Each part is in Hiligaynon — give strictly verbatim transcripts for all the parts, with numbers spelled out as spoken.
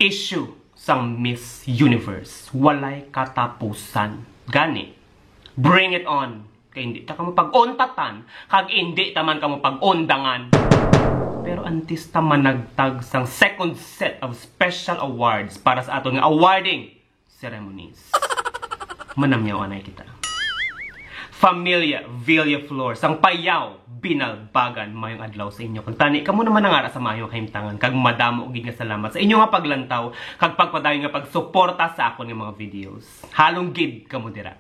issue sang Miss Universe. Walay katapusan. Gani, bring it on. Kay hindi ta kamo pag-untatan, kag hindi ta man kamo pag-undangan. Pero antes ta managtag sang second set of special awards para sa aton nga awarding ceremonies, manamyaw anay kita. Familia Villaflor, sang Payaw, Binalbagan, mayong adlaw sa inyo. Kung tani, kamo naman ang ara sa mayong kahimtangan, kag madamo gid nga salamat sa inyo nga paglantaw, kag pagpadayon nga pagsuporta sa akon nga mga videos. Halong gid kamo dira.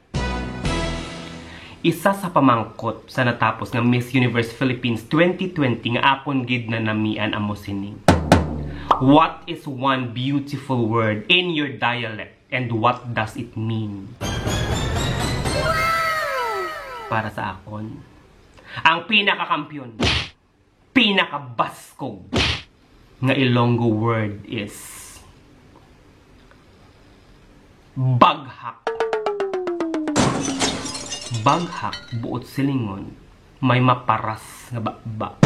Isa sa pamangkot sa natapos nga Miss Universe Philippines twenty twenty nga akon gid nanamian amo sining: "What is one beautiful word in your dialect, and what does it mean?" Para sa akon, ang pinakakampiyon, pinakabaskog nga Ilonggo word is baghak. Baghak, buot silingon, may maparas nga baba.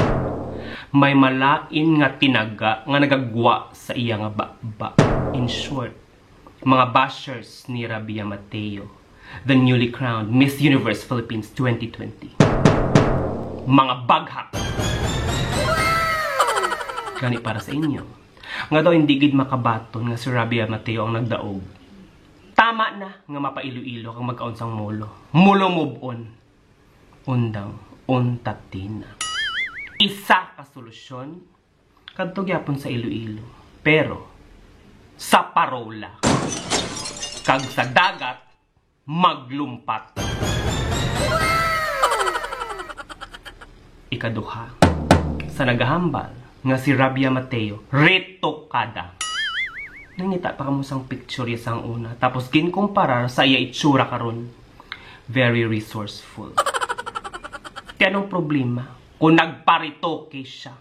May malain nga tinaga nga nagagwa sa iya nga baba. In short, mga bashers ni Rabia Mateo, the newly crowned Miss Universe Philippines twenty twenty. Mga baghak! Gani para sa inyo, nga daw hindi gid makabaton nga si Rabia Mateo ang nagdaog. Tama na nga mapa-Iloilo kag magkaon sang molo. Molo move on. Undang, untatina. Isa ka solusyon, kadto gyapon sa Iloilo. Pero, sa parola. Kag sa dagat, maglumpat. Ikaduha, sa nagahambal nga si Rabia Mateo retokada. Nangita pa kamo sang picture ya sang una, tapos ginkumparar sa iya itsura karon. Very resourceful. Kay anong problema kung nagparetoke siya?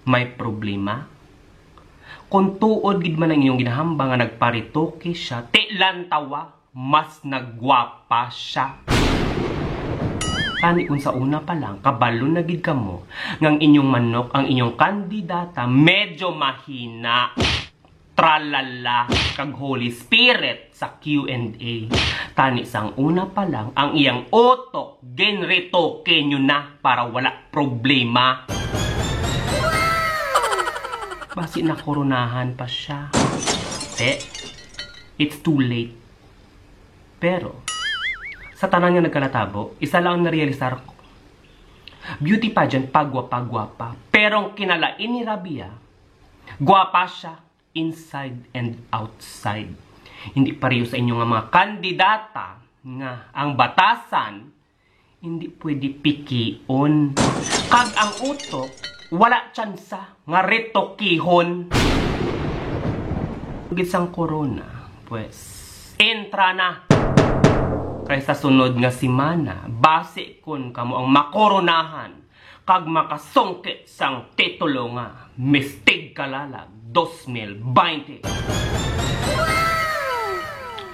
May problema? Kung tuod gid man ang inyong ginahambal nga nagparetoke siya, ti lantawa, mas nagwapa siya. Tani kung sa una pa lang, kabalo na gid kamo nga ang inyong manok, ang inyong kandidata, medyo mahina. Tralala kag Holy Spirit sa Q and A. Tani sang una pa lang, ang iyang utok, ginretoke nyo na para wala problema. Basi nakoronahan pa siya. Te, it's too late. Pero, sa tanan nga nagkalatabo, isa lang ang narealisar ko. Beauty pageant, pagwapa-gwapa. Pero ang kinalain ni Rabia, gwapa siya inside and outside. Hindi pareho sa inyo nga mga kandidata nga ang batasan hindi pwede pikion. Kag ang utok, wala tsansa nga retokihon. Gid sang corona, pues, entra na. Kay sa sunod nga semana, basi kun kamo ang makoronahan kag makasungkit sang titulo nga Miss Tigkalalag dos mil baynte.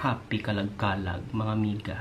Happy Kalagkalag, mga amiga.